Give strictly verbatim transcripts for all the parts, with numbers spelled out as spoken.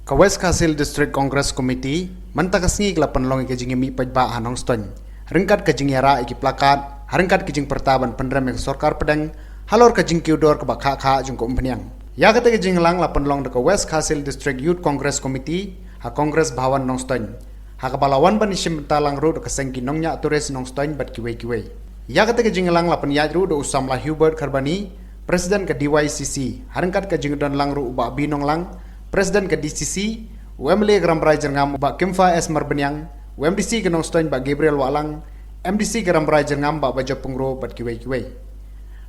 Ka West Khasi Hills District Congress Committee mynta ka sngi ka la pynlong ïa ka jingïamih paidbah ha Nongstoiñ ryngkat ka jingïarah ïa ki plakat, ha ryngkat ka jingpyrta ban pynrem ïa ka sorkar pdeng halor ka jingkiew dor kaba khah khah jong ka umphniang. Ïa kata ka jingïalang la pynlong da ka West Khasi Hills District Youth Congress Committee ha Congress Bhawan Nongstoiñ, ha kaba la wan ban ïashim bynta lang ruh da ka seng ki nongñiah tourist Nongstoiñ bad kiwei kiwei. Ïa kata ka jingïalang la pynïaid ruh da u samla Hubert Kharbani, President ka D Y C C, ha ryngkat ka jingdon lang ruh u Bah B Nonglang, President ka D C C, u M L A ka Rambrai Jyrngam u Bah Kymphai S Marbaniang, u M D C ka Nongstoiñ Bah Gabriel Wahlang, M D C ka Rambrai Jyrngam Bah Bajop Pyngrope bad kiwei kiwei.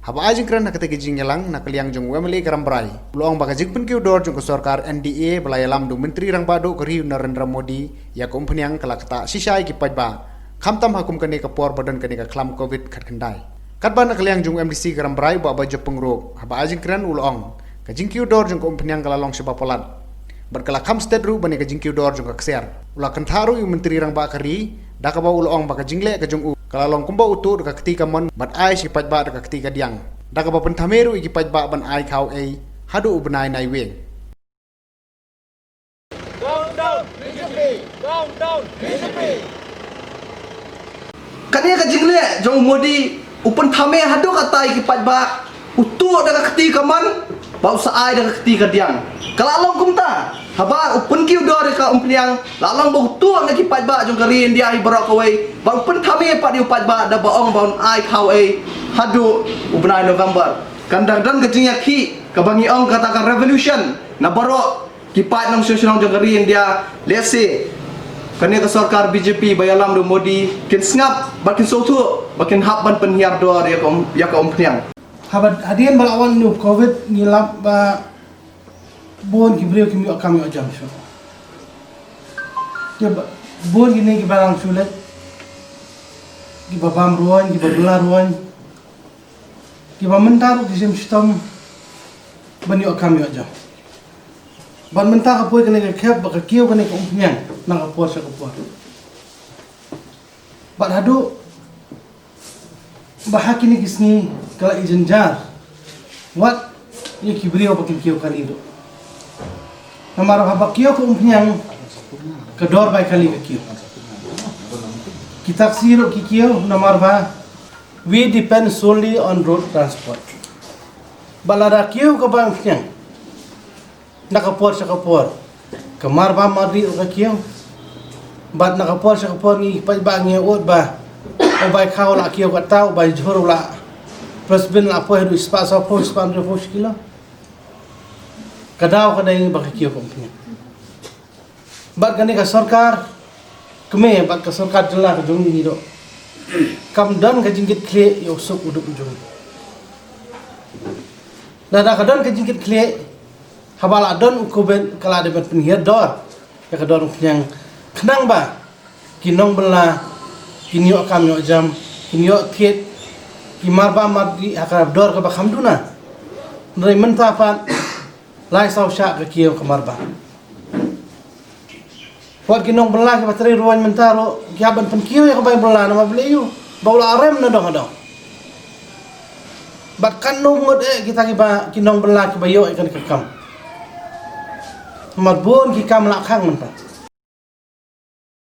Haba ai jingkren ha kata ka jingïalang na ka liang jong u M L A ka Rambrai, u la ong ba ka jingpynkiew dor jong ka sorkar N D A ba la ïalam da u Myntri Rangbah Duh ka ri u Narendra Modi ïa ka umphniang ka la ktah shisha ïa ki paidbah, khamtam ha kum kane ka por ba don kane ka khlam covid khatkhyndai. Katba na ka liang jong u M D C ka Rambrai u Bah Bajop Pyngrope, haba ai jingkren u la ong, ka jingkiew dor jong ka umphniang ka la long shibun palat bad ka la kham stet ruh ban ïa ka jingkiew dor jong ka ksiar. U la kynthah ruh ïa u Myntri Rangbah ka ri da kaba u la ong ba ka jingleh ka jong u ka la long kumba u tuh da ka kti kamon bad ai sha ki paidbah da ka kti kadiang, da kaba pynthame ruh ïa ki paidbah ban ai khaw ei haduh u bnai Naiwieng. Down, down, B J P! Down, down, B J P! Kane ka jingleh jong u Modi, u pynthame haduh katta ïa ki paidbah, u tuh da ka kti kamon bad u sa ai da ka kti kadiang. Ka la long kumta, haba u pynkiew dor ïa ka umphniang, la long ba u tuh na ki paidbah jong ka ri India hi baroh kawei bad u pynthame pat ïa u paidbah da ba ong ba un ai khaw ei haduh u bnai November. Kan dang don ka jingïakhih kaba ngi ong kata ka revolution na baroh ki paid nongshong shnong jong ka ri India. Lehse kane ka sorkar B J P ba ïalam da u Modi kin sngap bad kin sngewthuh ba kin hap ban pynhiar dor ïa ka um, ïa ka umphniang. Haba hadien ba la wan u covid ngi lap ba bun ki briew kim ïoh kam ïoh jam shuh. Ki ba, bun kine kiba nang shu leit, kiba bam ruh, kiba bylla ruh, kiba mynta ruh ki shim shitom ban ïoh kam ïoh jam. Bad mynta ka poi kane ka khep ba ka kiew kane ka umphniang na ka por sha ka por. Bad haduh ba ha kine ki sngi ka la ïa jynjar wat ïa ki briew ba kin kiew kali ruh. Namar haba kiew ka umphniang ka dor bai kali ka kiew. Ki taxi ruh ki kiew namar ba we depend solely on road transport. Ba lada kiew ka bai umphniang na ka por sha ka por, ka marbam mardih ruh ka kiew. Bad na ka por sha ka por ngi paidbah ngi ud ba u bai khaw la kiew katta, u bai jhur u la, pynshai la poi haduh spah sawphew, spah hynriewphew shi kilo. Ka daw ka dei ba ka kiew ka umphniang. Bad kane ka sorkar kmie bad ka sorkar jylla ka jong ngi ruh kam don ka jingkitkhlieh ïa u suk u duk u jong ngi. Lada ka don ka jingkitkhlieh, haba la don u covid ka la dei ban pynhiar dor ïa ka dor umphniang khnang ba ki nongbylla kin ïoh kam ïoh jam, kin ïoh thied, ki marbam mardih ha ka dor kaba kham duna. Hynrei mynta pat lai saw shah ka kiew ka marbam. Wat ki nongbylla kiba trei ruh mynta ruh ki hap ban pynkiew ïa ka bai bylla namar balei ïoh ba u la rem na dong ha dong. Bad katno ngut eh kita kiba, ki nongbylla kiba ïoh ïa kane ka kam. Namar bun ki kam la khang mynta.